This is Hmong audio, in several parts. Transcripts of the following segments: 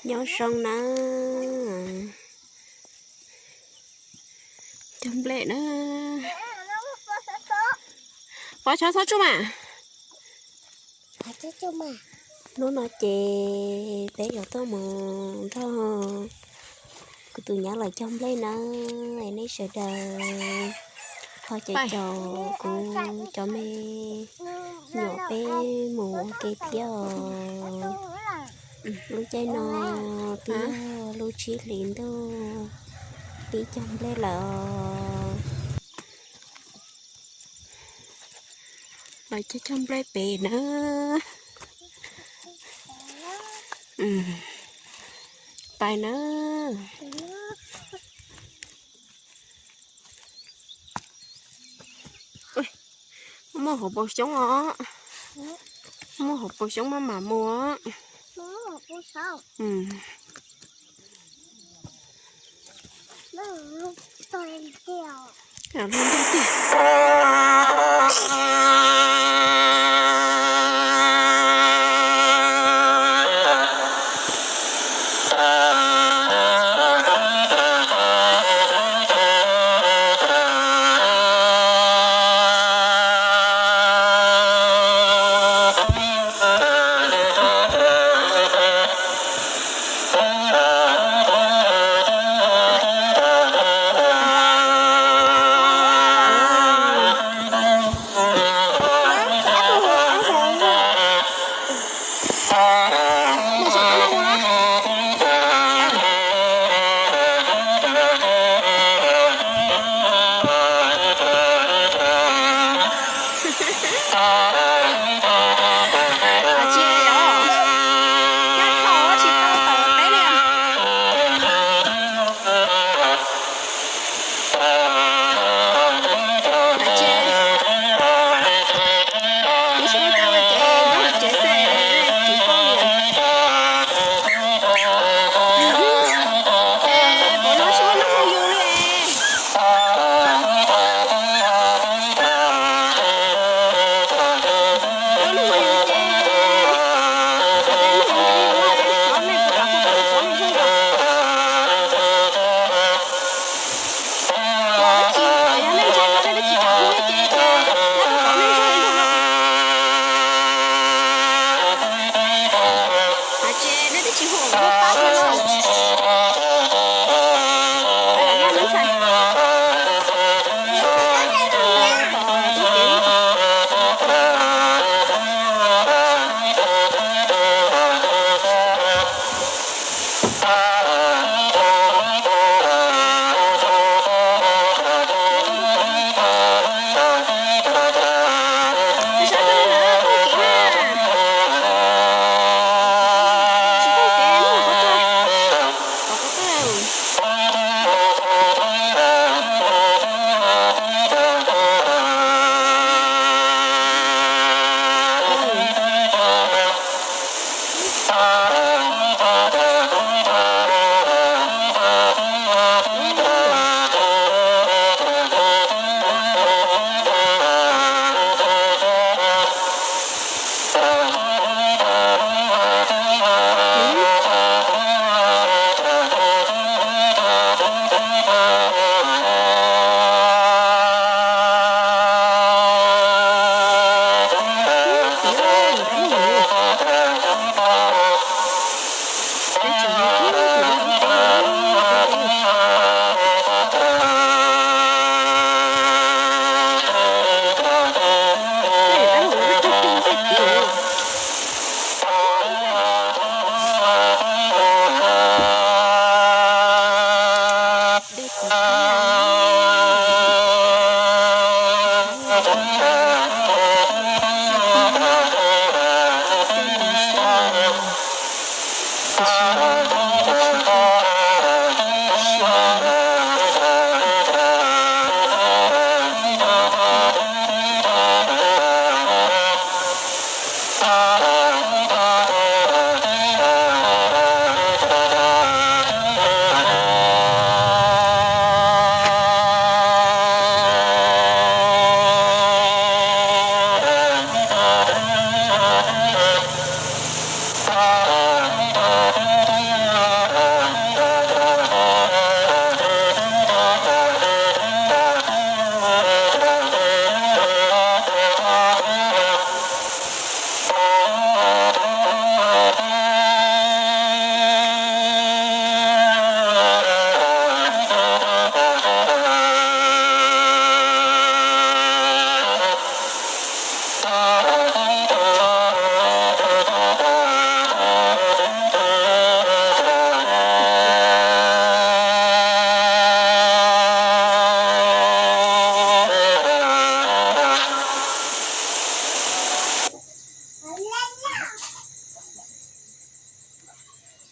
Nyob zoo na. Cog nplej na. Pov tshov txhob tsuj mas. Hnub no ces peb yuav tuaj mus nrog kuv tus nyab lawv cog nplej na. Nej sawv daws ho caum caum kuv cov me nyuam peb mus ua ke thiab os. Lub caij no twb yog lub tsib hlis ntuj, pib cog nplej lawm os. Lawv cog cog nplej pem na. Pais na. Muaj hauv paus xyoob os. Muaj hauv paus xyoob maj mam mus.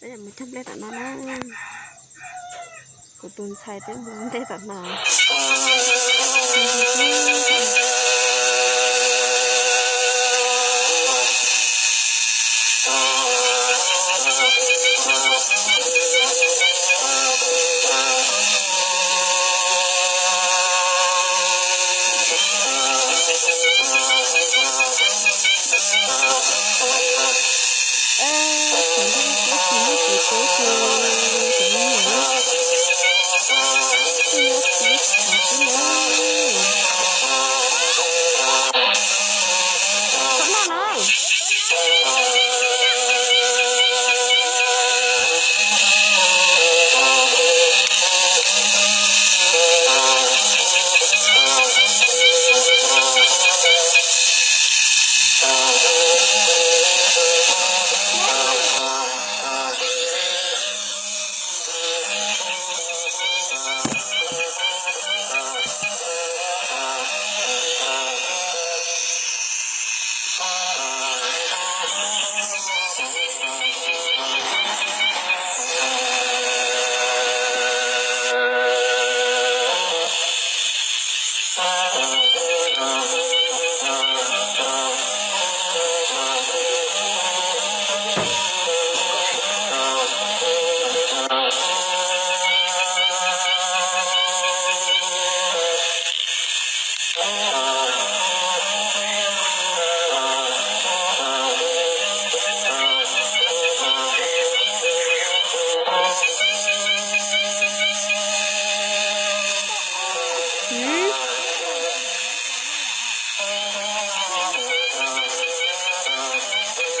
Peb yuav mus cog nplej tom no na. Kuv tus ntxhais peb mus nplej tom no.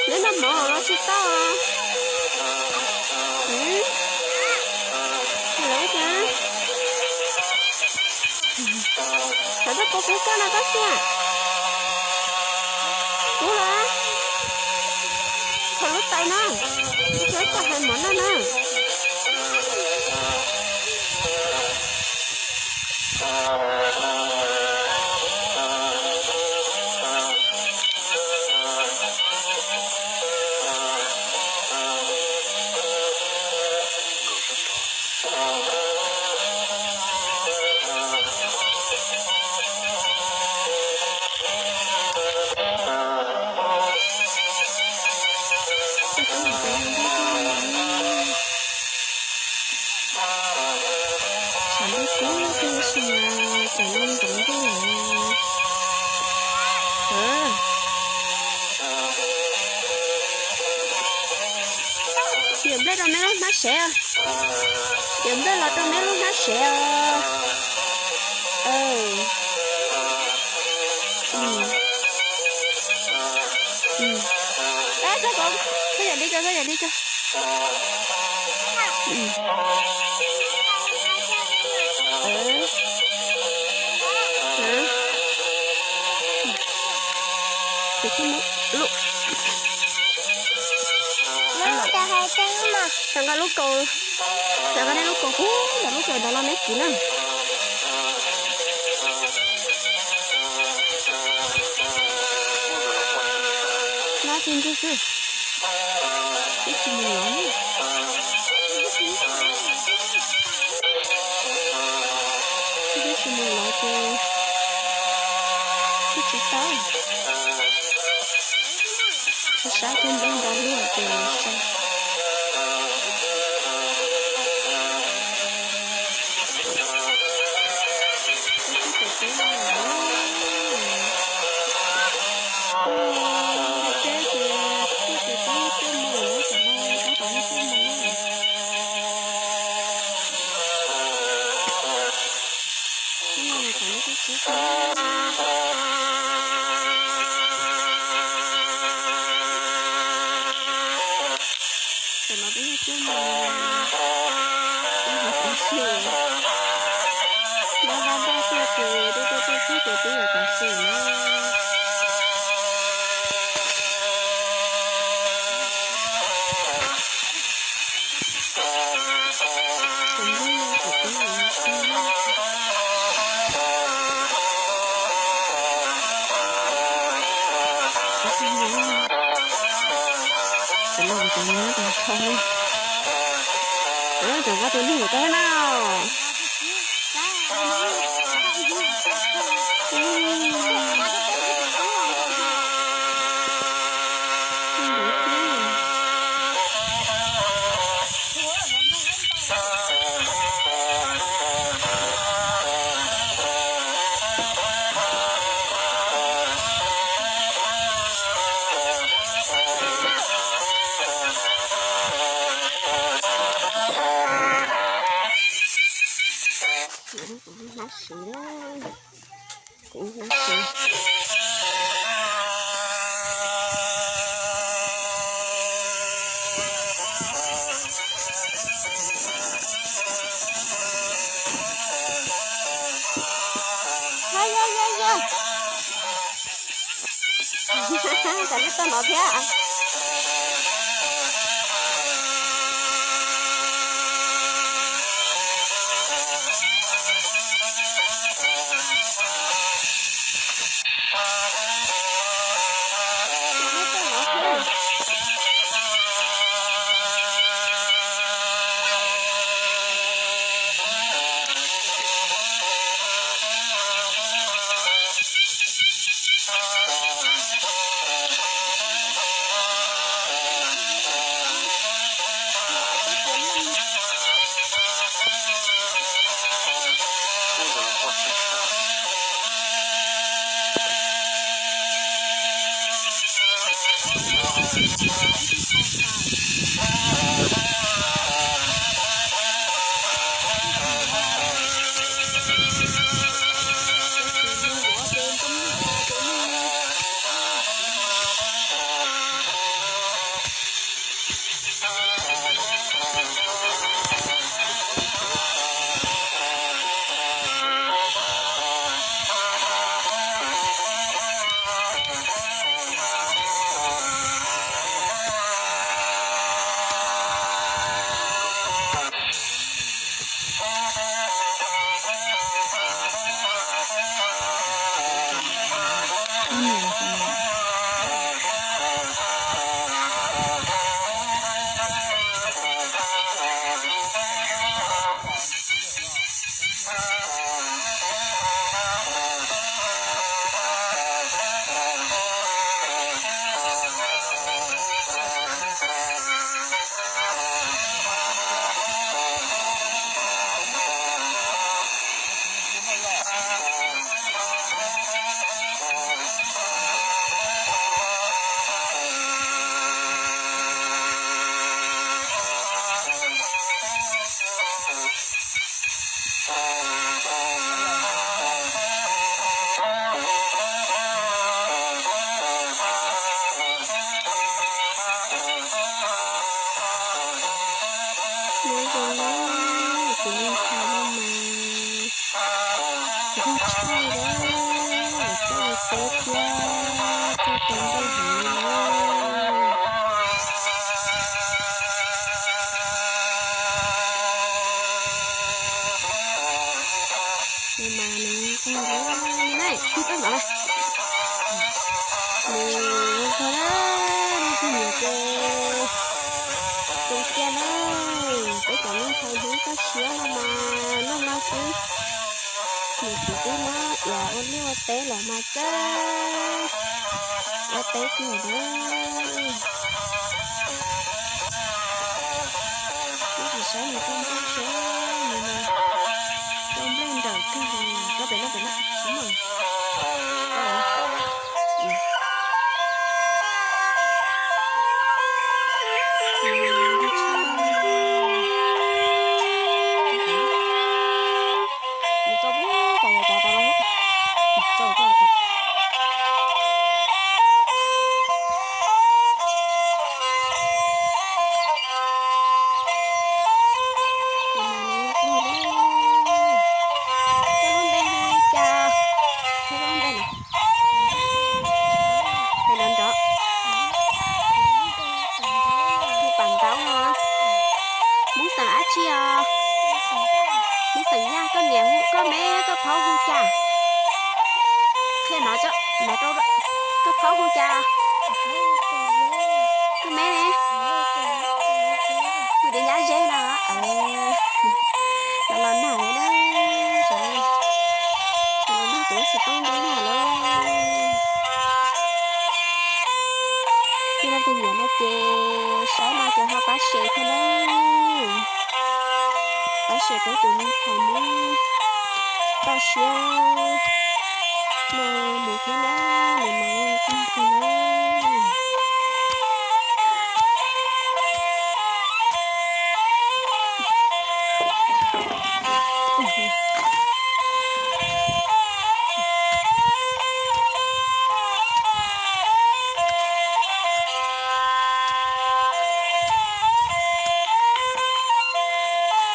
Neb noj mov los tsis tau. Lawv tias, lawv tuaj pub koj no tab sis, pub los, khaws lub tais no, ib co hais mov noj na. Tshav ntuj kub thiab tab sis mas cov no ntxoov ntuj lawm. Yawm nplej rau neb lub hnab sev os. Yawm nplej los rau neb lub hnab sev os. Koj yam li ko, koj yam li ko. Rau nqa lub kaus, rau nqa nej lub kaus, ntawm lub kaus ntawd los neb kwv na. Nab tsis ntsig xwb. Twb tsis mus lov. Twb tsis mus lov ces twb tsis tau. Sab sab thiab nplooj ntau luaj ces tsis tau. Tam no peb yog cuab mos, peb hais tav su, npaj npaj npaj tuaj ces tuaj tuaj tuaj xwb ces peb yuav tav su na. Cov no cov nyob tag nrho li. Tseem nqa tus niag yuav tau na. Kuv hnab siv, kuv hnab siv. Yog, yog, yog, yog. Tam no tau no thiab. Nyob zoo na, kuv ntxhais no mas yog tshaj na, txawj ua teb thiab txawj tau npej heev li na. Nws mas nws zoo nkauj na, nws zoo nkauj na, leej twg nyiam ces tus kiag na. Peb cov me ntxhais Hmoob toj siab no mas noj no xwb. Niam txiv twb muab iav ua liaj ua teb lawm mas txawj ua teb kiag na. Ib ntsis saib nws tau npej seb nws tau npej nrawm kawg, tau pem no pem no. Nws tau pem tom yos cav rau no, tau tau tau. Koj lub npe hu li cas? Koj lub npe na? Hais nrov nrov. Hu Pam Ntaub no. Hmoob xeem dab tsi os? Hmoob xeem Yaj. Koj niam hu, koj me koj phaub hu cas? Qhia no, no rau, koj phaub hu cas? Koj me ne? Hu tias Nyab Zeb no. Ces saib no ces ho pab share thiab na. Pab share peb tus me ntxhais Hmoob toj siab no mus thiab na, nws mas zoo kawg na.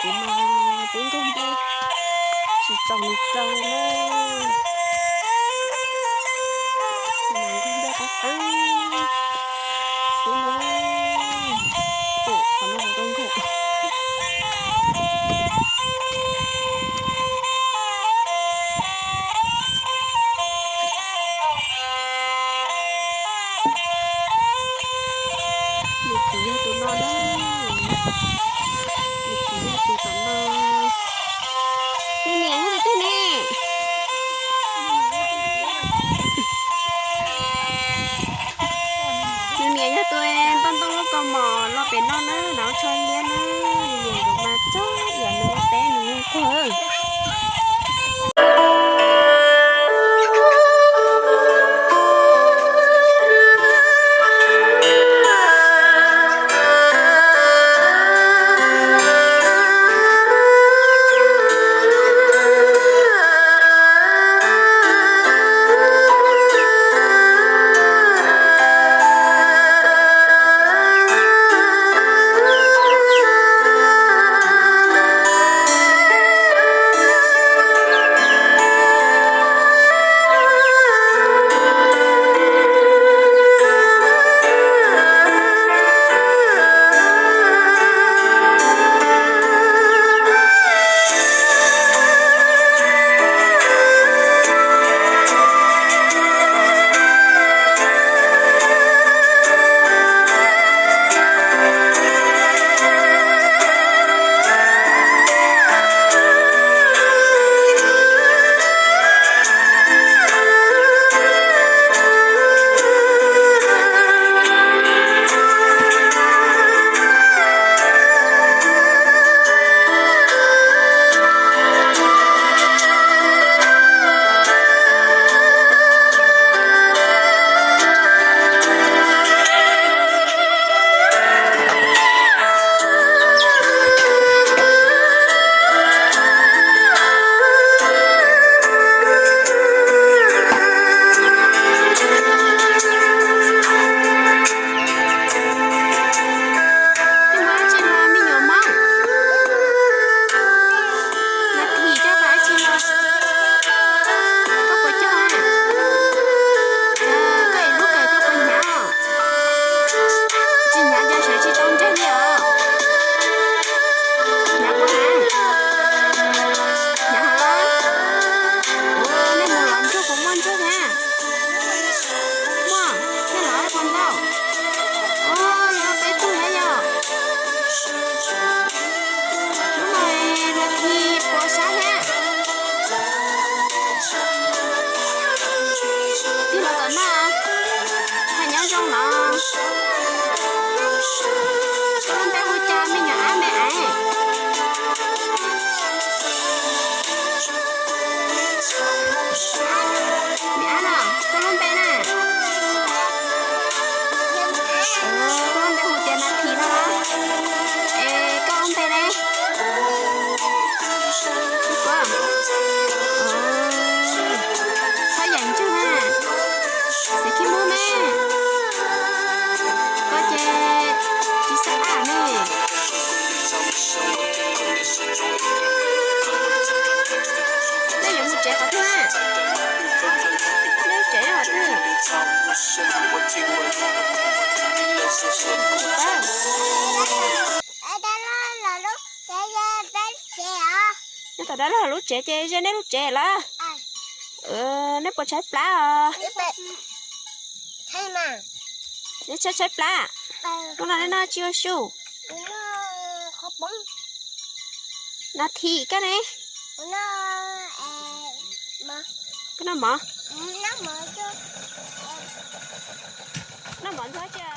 Kuv mas kuv nkaug nti tsis txaus nws rau li na. Mas nkaug nti qab qab xwb na. Ua qhov no zoo nkauj. Nws txiv yog tus no na. Nws txiv yog tus tom no. Nws niam yog tus twg ne? Nws niam yog tus ntoo ntoo lub kaus mom los pem no na, nws tsho liab na. Nws niam nkawd mas txog yam nws ua teb nws ua kawg. Koj mus dab tsi no me nyuam Hmoob? Nas this koj mus dab tsi no? Koj puas cog? Koj ev lub kawm koj puas hnyav? Tsis hnyav ces sawv tsis tau ntseg li os. Hnyav puas heev? Hnyav heev los? Ua nej mus los ntsuag puas muaj ntsuag thiab? Muaj, nej los puas ntau? Ua, yog peb tug thiab yom. Lub no nas this puas sab thiab? Tig los tom no, hais nyob zoo los. Koj lub npe hu cas me nyuam ab me aiv? Me ab no, koj lub npe na? Koj lub npe hu tias nas this no los? Es koj lub npe ne? Koj, txhob yaim ntsug na, xeem khib mub ne. Koj ces tsis xav am ne. Nej yuav mus tsev qhov twg na? Nej tsev qhov twg? Nyob tom dab laug lub tsev ces ze neb lub tsev lawm. Nej puas tshaib plab os? Neb tshaib tshaib plab. Hnub no neb noj tsi ua su? Nas this koj ne? Koj noj mov? Noj mov ntxuav tsi?